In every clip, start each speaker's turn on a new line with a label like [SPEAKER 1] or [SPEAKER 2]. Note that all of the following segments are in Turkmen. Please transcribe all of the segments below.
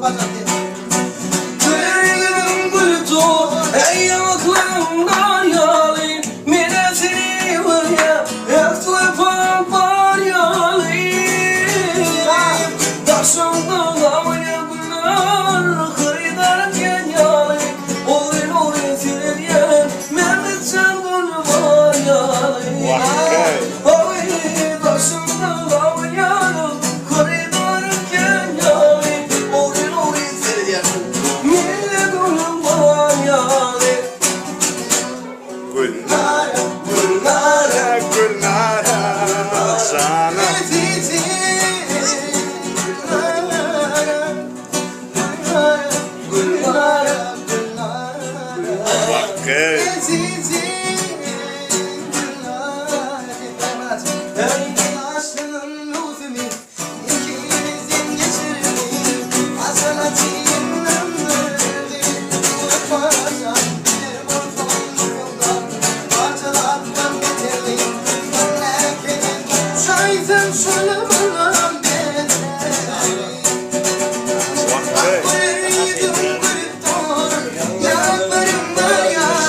[SPEAKER 1] Güler ýüzüň gülüp dur, eý ýaňaklarym nar ýaly, Men-ä seni görýän, ähti wepaň bar ýaly. Daşyňda gabanýan güller, hyrydarym ken ýaly, Ogryn-ogryn seredýän, Mämmetjan gül bar ýaly. Aý, daşyňda gabanýan, hyrydarym ken ýaly, Ogryn-ogryn seredýän, Melle gülüm bar ýaly.
[SPEAKER 2] Gülnara, Gülnara, Gülnara, jana.
[SPEAKER 1] Gülnara, Gülnara,
[SPEAKER 2] Wah-eý. Wah-eý.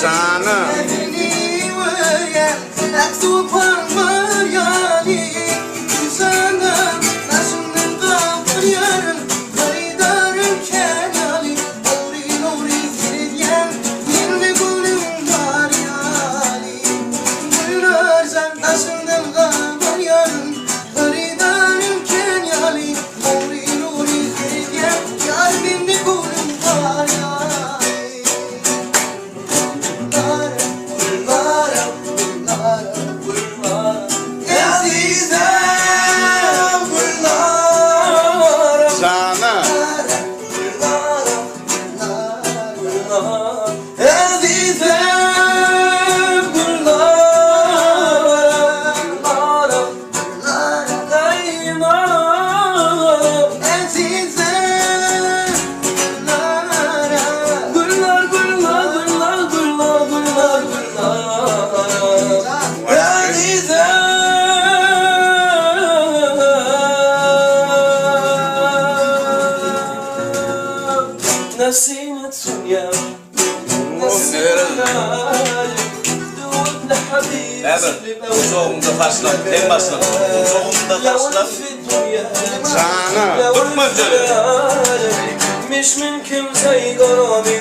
[SPEAKER 2] Jana.
[SPEAKER 1] Ezizem Gülnara
[SPEAKER 2] Jana.
[SPEAKER 1] Ezizem Gülnara Gülnara Gülnar Gülnar Gülnar Gülnar Gülnar Gülnar Ezizem نسينا الدنيا نسينا العالم دوبنا حبيب
[SPEAKER 3] Häzir gujagyňda taşla, sen başla. Gujagyňda taşla.
[SPEAKER 2] Jana.
[SPEAKER 3] Türkmençe.
[SPEAKER 1] مش ممكن زي غرامي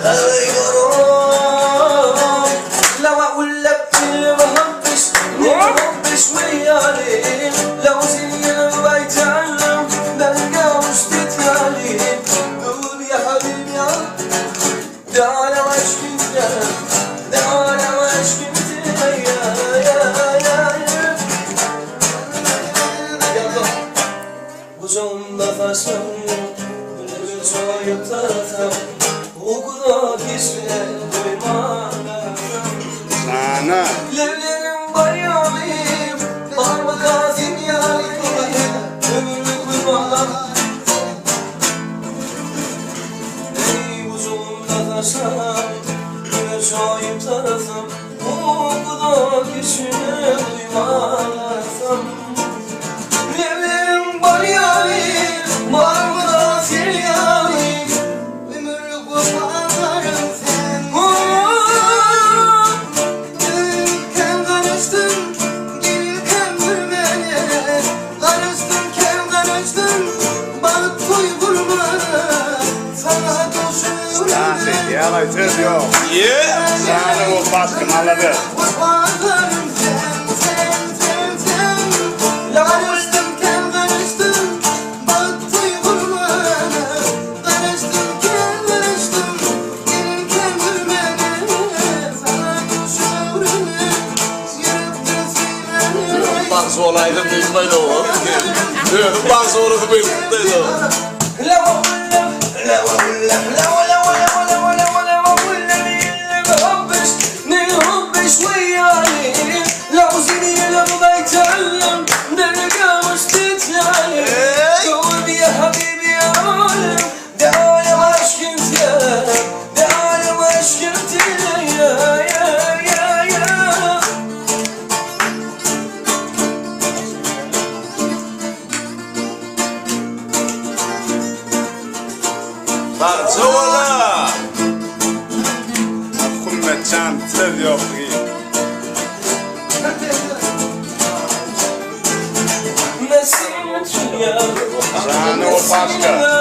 [SPEAKER 1] زي غرام لو اقول لك اللي بحبش نحبش ويالي لو زين ما يتعلم بلقى مش تتالي قول يا حبيبي تعالى واشكي تعالى واشكي يا يا يا يلا Kucağımda taşım, gülür soyup tarafım Okula kisve duymadım
[SPEAKER 2] Jana.
[SPEAKER 1] Levlerim var yalim, parmak ağzım yalim Ömürlük kurban Ey kucağımda taşım, gülür soyup tarafım Okula kisve duymadım Levlerim var yalim, parmak ağzım yalim
[SPEAKER 2] Jana, ýalaý söz ýok.
[SPEAKER 3] Yeah.
[SPEAKER 2] Jana o başky malady.
[SPEAKER 3] Bagşy bolaýdym diýip o. Özüm bagşy bolasym gelipdi.
[SPEAKER 1] لو اقول لك لو اقول لك لو لو لو لو لو لو اقول لك اللي بحبش نحب شوية عليه لو زيني لو ما يتعلم نرجع مش تتعلم قول يا حبيبي يا عالم تعالى واشكي يا تعالى واشكي يا يا يا يا
[SPEAKER 3] Sagja bola.
[SPEAKER 2] Hümmetjan söz ýok diý. Jany Opaşka.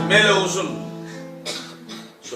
[SPEAKER 3] Mele uzun. Şu